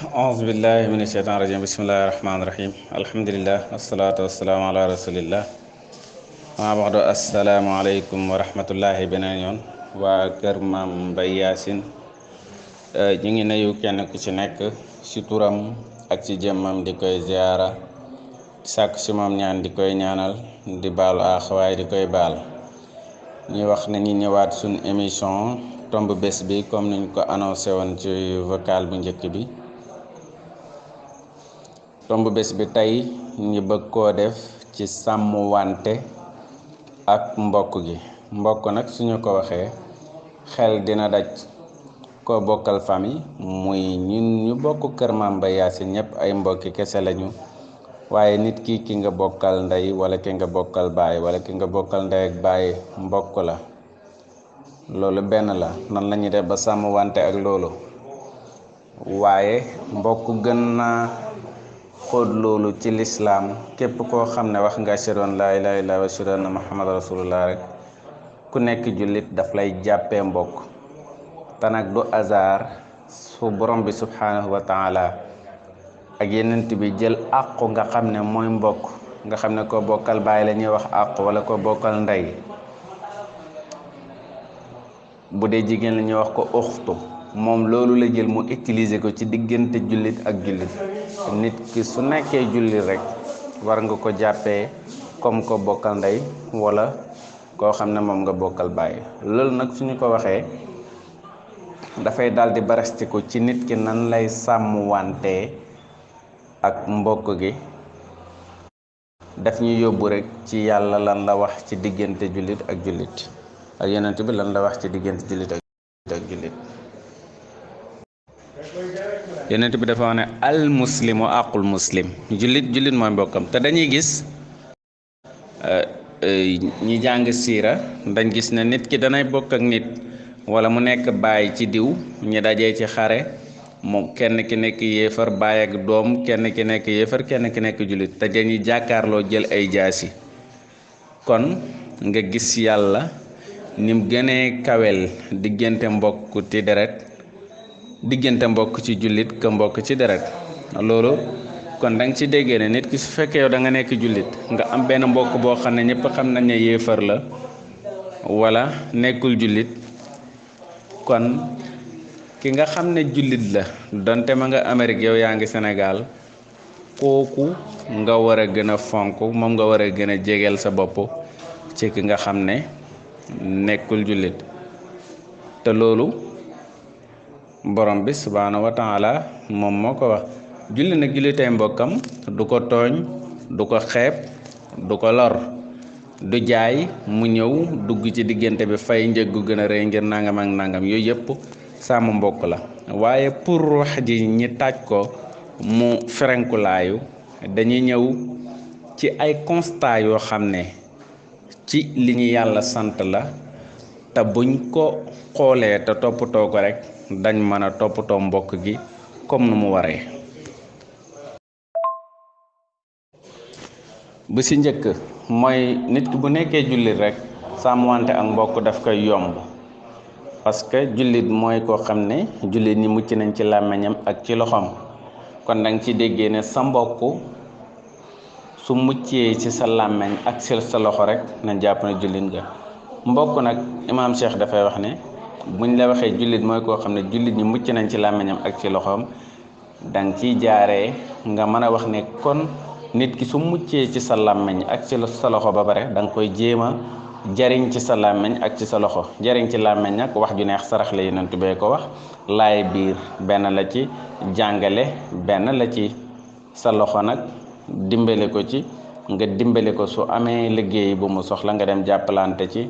أعوذ بالله من الشيطان الرجيم بسم الله الرحمن الرحيم الحمد لله والصلاة والسلام على رسول الله maa baxdu asalaamaaleykum wa rahmatullahi beneen yoon waa kër Maam Mbaye Yacine ñu ngi nuyu kenn ku ci nekk ci turam ak ci jëmmam di koy ziyaara sàkk ci moom ñaan di koy ñaanal di baalu aax waaye di koy baal ñuy wax ne ñu ñëwaat suñ émission tomb bés bi comme niñ ko annoncé woon ci vocal bu njëkk bi. tomb bés bi tey ñu bëgg koo def ci sàmm wante ak mbokk gi. mbokk nag suñu ko waxee xel dina daj koo bokkal famille muy ñun ñu bokk kër Maam Mbaye Yacine ñëpp ay mbokki kese lañu, waaye nit ki nga bokkal ndey wala ki nga bokkal baay wala ki nga bokkal ndey ak baay mbokk la. loolu benn la. nan la ñuy def ba sàmm wante ak loolu? waaye mbokk gën naa xóot loolu ci lislaam. képp koo xam ne wax nga ashhadu an laa ilaaha illallaah wa ashhadu anna muhammad rasulullah rek ku nekk jullit daf lay jàppee mbokk. te nag du hasard su borom bi subhanahu wa taala ak yenent bi jël àqu nga xam ne mooy mbokk, nga xam ne ko bokkal baay la ñuy wax àqu wala ko bokkal ndey. bu dee jigéen la ñuy wax ko uxtu. moom loolu la jël mu utiliser ko ci diggante jullit ak jullit. nit ki su nekkee jullit rek war nga ko jàppee comme ko bokkal ndey wala koo xam ne moom nga bokkal baay. loolu nag suñu ko waxee dafay daal di barastiku ci nit ki nan lay sàmm wante ak mbokk gi. daf ñu yóbbu rek ci yàlla lan la wax ci diggante jullit ak jullit, ak yonent bi lan la wax ci diggante jullit ak jullit. yonent bi dafa wax ne al muslimu aqul muslim. jullit mooy mbokkam. te dañuy gis ñi jàng siira dañ gis ne nit ki danay bokk ak nit wala mu nekk baay ci diw, ñu dajee ci xare moom kenn ki nekk yéefar baay ak doom, kenn ki nekk yéefar kenn ki nekk jullit, te dañuy jàkkaarloo jël ay jaasi. kon nga gis yàlla nim gënee kawel diggante mbokk ci deret, diggante mbokk ci jullit ka mbokk ci deret. loolu kon da nga ci déggee ne nit ki su fekkee yow da nga nekk jullit nga am benn mbokk boo xam ne ñëpp xam nañ ne yéefar la wala nekkul jullit, kon ki nga xam ne jullit la donte ma nga Amérique yow yaa ngi Sénégal, kooku nga war a gën a fonk, moom nga war a gën a jegeel sa bopp ci ki nga xam ne nekkul jullit. te loolu borom bi subhaanahu wa taala moom moo ko wax. julli nag jullitay mbokkam du ko tooñ, du ko xeeb, du ko lor, du jaay mu ñëw dugg ci diggante bi fay njëg gu gën a rëy ngir nangam ak nangam. yooyu yëpp sàmm mbokk la. waaye pour wax ji ñi taaj ko mu ferenkulaayu, dañuy ñëw ci ay constat yoo xam ne ci li ñu yàlla sant la, te buñ ko xoolee te toppatoo ko rek dañ mën a toppatoo mbokk gi comme nu mu waree. bu ci njëkk mooy nit ki bu nekkee jullit rek sàmmwante ak mbokk daf koy yomb, parce que jullit mooy koo xam ne jullit ñi mucc nañ ci làmmiñam ak ci loxoom. kon danga ci déggee ne sa mbokk su muccee ci sa làmmiñ ak ci sa loxo rek nañ jàpp ne jullit nga. mbokk nag imaam Cheikh dafay wax ne buñ la waxee jullit mooy koo xam ne jullit ñi mucc nañ ci làmmiñam ak ci loxoom, danga ciy jaaree nga mën a wax ne kon nit ki su muccee ci sa làmmiñ ak ci sa loxo ba pare danga koy jéem a jariñ ci sa làmmiñ ak ci sa loxo. jariñ ci làmmiñ nag wax ju neex sarax la Yonent bee ko wax. laay biir benn la ci, jàngale benn la ci. sa loxo nag dimbale ko ci, nga dimbale ko su amee liggéey bu mu soxla nga dem jàppalante ci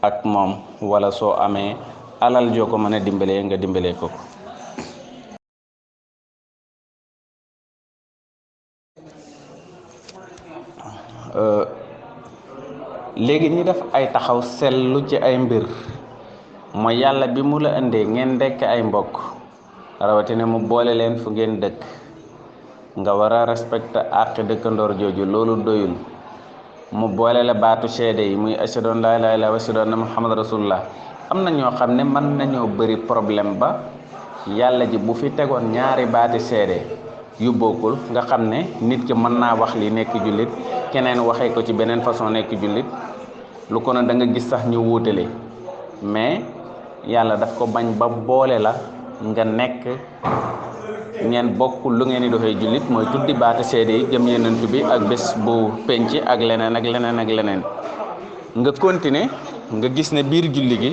ak moom, wala soo amee alal joo ko mën a dimbalee nga dimbalee ko. léegi ñi def ay taxaw seetlu ci ay mbir mooy yàlla bi mu la indee ngeen dekk ay mbokk, rawatina mu boole leen fu ngeen dëkk, nga war a respecter àqi dëkkandoor jooju. loolu doyul mu boole la baatu seede yi muy ashhadu an laa ilaaha illallaah wa ashhadu anna muhammad rasulullah. am na ñoo xam ne mën nañoo bëri problème ba yàlla ji bu fi tegoon ñaari baati seede yu bokkul nga xam ne nit ki mën naa wax li nekk jullit keneen waxee ko ci beneen façon nekk jullit lu ko ne da nga gis sax ñu wuutale mais yàlla daf ko bañ ba boole la nga nekk ngeen bokk lu ngeen di doxee jullit mooy tuddi baati seede yi gëm yenent bi ak bés bu penc ak leneen ak leneen ak leneen nga continuer nga gis ne biir julli gi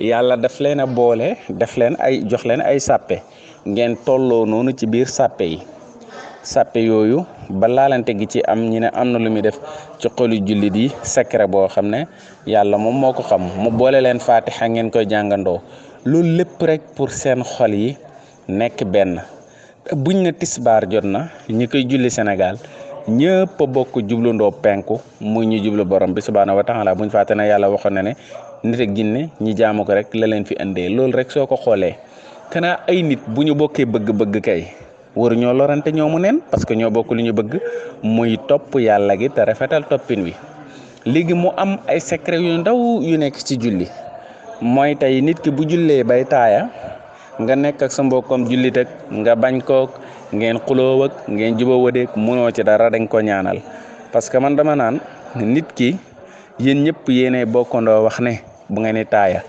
yàlla daf leen a boole daf leen ay jox leen ay sàppe ngeen tolloo noonu ci biir sàppe yi sàppe yooyu ba laalante gi ci am ñi ne am na lu muy def ci xolu jullit yi secret boo xam ne yàlla moom moo ko xam mu boole leen faatixa ngeen koy jàngandoo loolu lépp rek pour seen xol yi nekk benn buñ ne tisbaar jot na ñi koy julli Sénégal ñëpp a bokk jublandoo penku muy ñu jublu borom bi subhaanahu wa taala buñ fàtte ne yàlla waxoon na ne nit ak jinne ñi jaamu ko rek la leen fi indee loolu rek soo ko xoolee kanaa ay nit bu ñu bokkee bëgg-bëgg kay waru ñoo lorante ñoomu neen parce que ñoo bokk lu ñu bëgg muy topp yàlla gi te rafetal toppin wi léegi mu am ay secret yu ndaw yu nekk ci julli mooy tey nit ki bu jullee bay taaya nga nekk ak sa mbokkam jullit ak nga bañ kook ngeen xuloo ak ngeen jubóo wadeek mënoo ci dara dañ ko ñaanal parce que man dama naan nit ki yéen ñëpp yéenay bokkandoo wax ne bu ngeen di taaya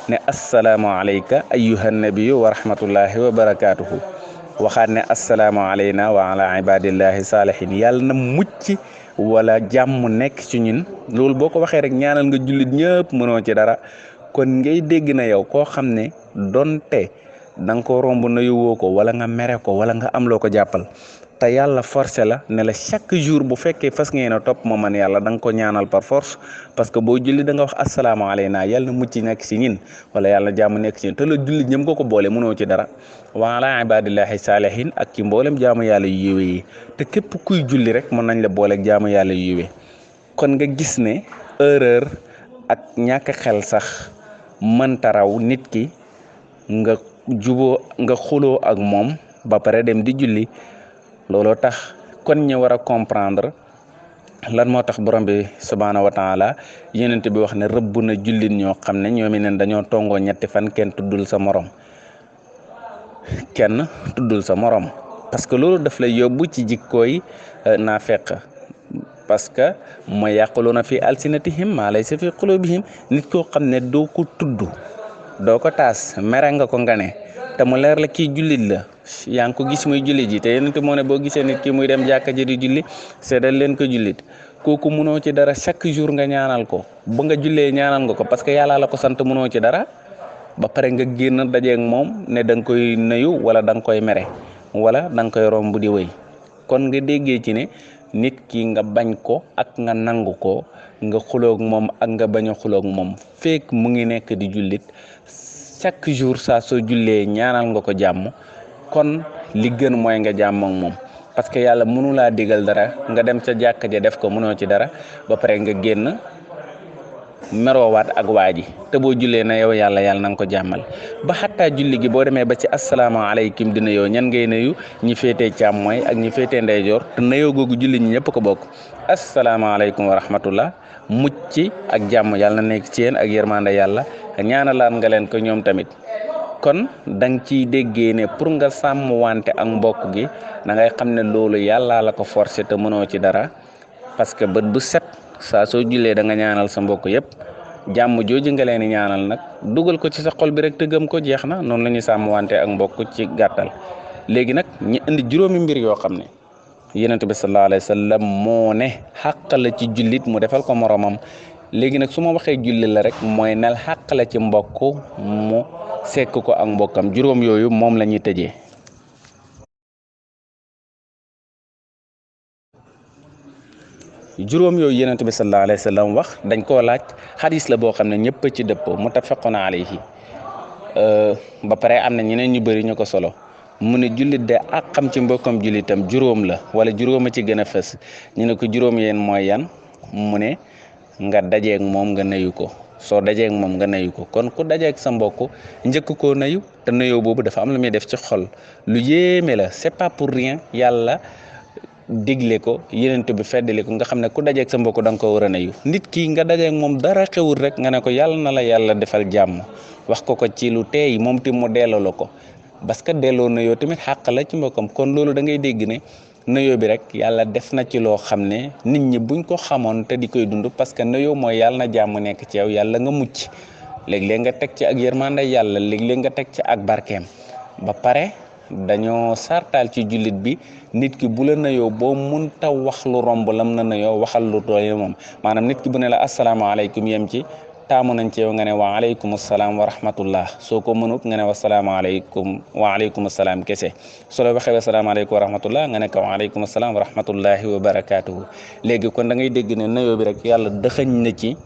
ne assalaamu alayka ayyuhan nabiyyu wa rahmatullahi wa barakaatuhu waxaat ne assalaamu alayna wa ala ibadillahi saalihin yàlla na mucc wala jàmm nekk ci ñun loolu boo ko waxee rek ñaanal nga jullit ñëpp mënoo ci dara kon ngay dégg na yow koo xam ne donte da nga ko romb nuyu woo ko wala nga mere ko wala nga am loo ko jàppal te yàlla forcé la ne la chaque jour bu fekkee fas ngeen a topp ma man yàlla da nga ko ñaanal par force parce que boo julli da nga wax assalaamu alayna yàlla na mucc nekk ci ñin wala yàlla jàmm nekk ci ñin te la julli ñëm ko boole mënoo ci dara wa ala ibadillahi saalihin ak ci mboolem jaamu yàlla yu yéwee yi te képp kuy julli rek mën nañ la booleeg jaamu yàlla yu yéwee kon nga gis ne erreur ak ñàkk xel sax mënta raw nit ki nga juboo nga xuloo ak moom ba pare dem di julli looloo tax kon ñu war a comprendre lan moo tax borom bi subhaanahu wa taala yonent bi wax ne rëbb na jullit ñoo xam ne ñoom i neen dañoo tongoo ñetti fan kenn tuddul sa morom parce que loolu daf lay yóbbu ci jikkooy naafeq parce que mooy yaquluna fi alsinatihim maa laysa fi qulubihim nit koo xam ne doo ko tudd doo ko taas mere nga ko nga ne te mu leer la kii jullit la yaa ngi ko gis muy jullit ji te yonent moo ne boo gisee nit ki muy dem jàkka ji di julli seedal leen ko jullit kooku mënoo ci dara chaque jour nga ñaanal ko ba nga jullee ñaanal nga ko parce que yàlla la ko sant mënoo ci dara ba pare nga génn dajeeg moom ne da nga koy nuyu wala da nga koy mere wala da nga koy romb di wéy kon nga déggee ci ne nit ki nga bañ ko ak nga nangu ko nga xuloog moom ak nga bañ a xuloog moom fekk mu ngi nekk di jullit chaque jour saa soo jullee ñaanal nga ko jàmm kon li gën mooy nga jàmm ak moom parce que yàlla mënu laa digal dara nga dem ca jàkka ja def ko mënoo ci dara ba pare nga génn meroowaat ak waa ji te boo jullee na yow yàlla na nga ko jàmmal ba xattaa julli gi boo demee ba ci asalaamaaleykum dina yow ñan ngay nuyu ñi féetee càmmooy ak ñi féetee ndeyjoor te nuyoo googu julli ñi ñëpp ko bokk asalaamaaleykum wa rahmatullah mucc ak jàmm yàlla na nekk ci yéen ak yërmande yàlla ñaanalaat nga leen ko ñoom tamit kon danga ciy déggee ne pour nga sàmm wante ak mbokk gi da ngay xam ne loolu yàlla la ko forcé te mënoo ci dara parce que bët bu set saa soo jullee da nga ñaanal sa mbokk yëpp jàmm jooju nga leen di ñaanal nag dugal ko ci sa xol bi rek te gëm ko jeex na noonu la ñuy sàmm wante ak mbokk ci gàttal léegi nag ñi indi juróomi mbir yoo xam ne yonent bi sallallahu alayhi wa sallam moo ne xàq la ci jullit mu defal ko moromam léegi nag su ma waxee julli la rek mooy nel xàq la ci mbokk mu sekk ko ak mbokkam juróom yooyu moom la ñuy tëjee. juróom yooyu yonent bi sallallahu alayhi wa sallam wax dañ koo laaj xadis la boo xam ne ñëpp ci dëppoo muttafaqun alayhi ba pare am na ñeneen ñu bëri ñu ko solo mu ne jullit de ak xam ci mbokkam jullitam juróom la wala juróom a ci gën a fës ñu ne ko juróom yéen mooy yan mu ne nga dajeeg moom nga nuyu ko soo dajeeg moom nga nuyu ko kon ku dajeeg sa mbokk njëkk koo nuyu te nuyoo boobu dafa am lu muy def ci xol lu yéeme la c'est pas pour rien yàlla digle ko yenent bi feddali ko nga xam ne ku dajeeg sa mbokk da nga ko war a nuyu nit ki nga dajeeg moom dara xewul rek nga ne ko yàlla na la yàlla defal jàmm wax ko ci lu teey moom ti mu delloo la ko parce que delloo nuyoo tamit xàq la ci mbokkam. kon loolu da ngay dégg ne nuyoo bi rek yàlla def na ci loo xam ne nit ñi buñ ko xamoon te di koy dund, parce que nuyoo mooy yàlla na jàmm nekk ci yow, yàlla nga mucc. léeg-léeg nga teg ci ak yërmande yàlla, léeg-léeg nga teg ci ak barkeem. ba pare dañoo sartaal ci jullit bi nit ki bu la nuyoo boo munta wax lu romb lam na nuyoo waxal lu tooy moom. maanaam nit ki bu ne la asalaamaaleykum yem ci, taamu nañ ci yow nga ne wa aleykum salaam wa rahmatullah. soo ko mënut nga ne wa salaamaaleykum wa aleykum salaam kese. soo la waxee wa salaamaaleykum wa rahmatullah nga ne ko wa aleykum salaam wa rahmatullahi wa barakaatuhu. léegi kon da ngay dégg ne nuyoo bi rek yàlla dëxëñ na ci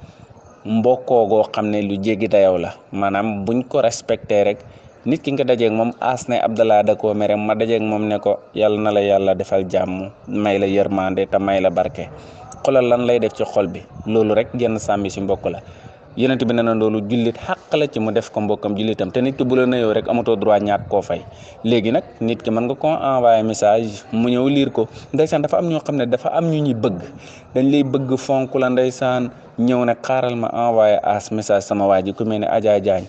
mbokkoo goo xam ne lu jéggi dayow la. maanaam buñ ko respecté rek nit ki nga dajeeg moom aas ne Abdallah da koo mere, ma dajeeg moom ne ko yàlla na la yàlla defal jàmm, may la yërmande te may la barke. xolal lan lay def ci xol bi. loolu rek genn sàmmi si mbokk la. yonent bi nee na loolu jullit xàq la ci mu def ko mbokkam jullitam. te nit ki bu la nuyoo rek amatoo droit ñàkk koo fay. léegi nag nit ki mën nga koo envoyé message mu ñëw liir ko. ndeysaan dafa am ñoo xam ne dafa am ñu ñuy bëgg, dañ lay bëgg fonk la ndeysaan, ñëw ne xaaral ma envoyé as message sama waa ji ku mel ne Adja Diagne,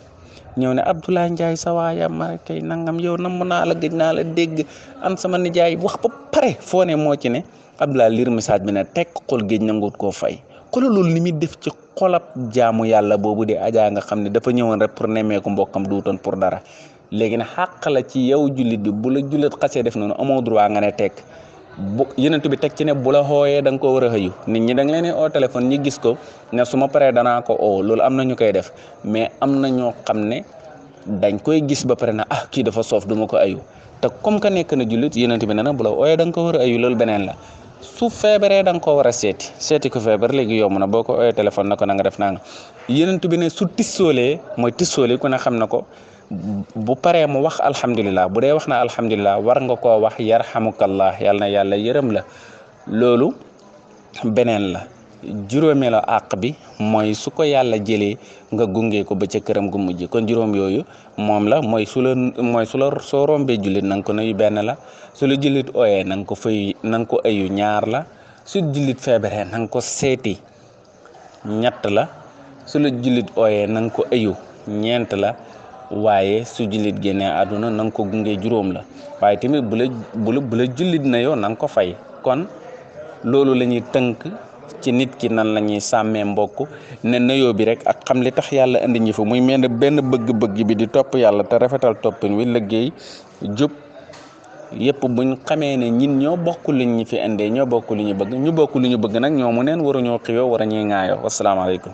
ñëw ne Abdoulaye Ndiaye sa waaya ma kay nangam, yow namm naa la, gëj naa la dégg, am sama nijaay, wax ba pare foo ne moo ci ne Abdoulaye liir message bi ne tekk xol géej nanguut koo fay. xoolal loolu li muy def ci xolab jaamu yàlla boobu di Adja nga xam ne dafa ñëwoon rek pour nemmeeku mbokkam, duutoon pour dara. léegi nag xàq la ci yow jullit bi, bu la jullit xasee def noonu amoo droit nga ne tekk. bu yenent bi teg ci ne bu la xooyee da nga ko war a xëyu. nit ñi da nga leen oo téléphone ñi gis ko ne su ma paree danaa ko oo, loolu am na ñu koy def. mais am na ñoo xam ne dañ koy gis ba pare na kii dafa soof du ma ko ayu. te comme que nekk na jullit yenent bi ne na bu la ooyee da nga ko war a ayu, loolu beneen la. su feebaree da nga ko war a seeti ko feebar léegi yomb na, boo ko ooyee téléphone na ko na nga def naa nga. yenent bi ne su tissoolee, mooy tissooli ku ne xam na ko, bu paree mu wax alhamdulilah. bu dee wax na alhamdulilah war nga koo wax yarhamukallah, yàlla na yàlla yërëm la. loolu beneen la. juróomeelu àq bi mooy su ko yàlla jëlee nga gunge ko ba ca këram gu mujj. kon juróom yooyu moom la mooy su la soo rombee jullit na nga ko nuyu, benn la. su la jullit ooyee na nga ko fay, na nga ko ayu, ñaar la. su jullit feebaree na nga ko seeti, ñett la. su la jullit ooyee na nga ko ayu, ñeent la. waaye su jullit génnee àdduna na nga ko gunge, juróom la. waaye tamit bu la jullit na yow na nga ko fay. kon loolu la ñuy tënk ci nit ki nan la ñuy sàmmee mbokk, ne nuyoo bi rek ak xam li tax yàlla indi ñi fa muy mel ne benn bëgg-bëgg bi di topp yàlla te rafetal toppin wi, liggéey jub yëpp buñ xamee ne ñin ñoo bokk liñ ñi fi indee, ñoo bokk li ñu bëgg, ñu bokk li ñu bëgg nag ñoo mu neen waruñoo xiyoo war a ñuy ŋaayoo. wasalaamaaleykum.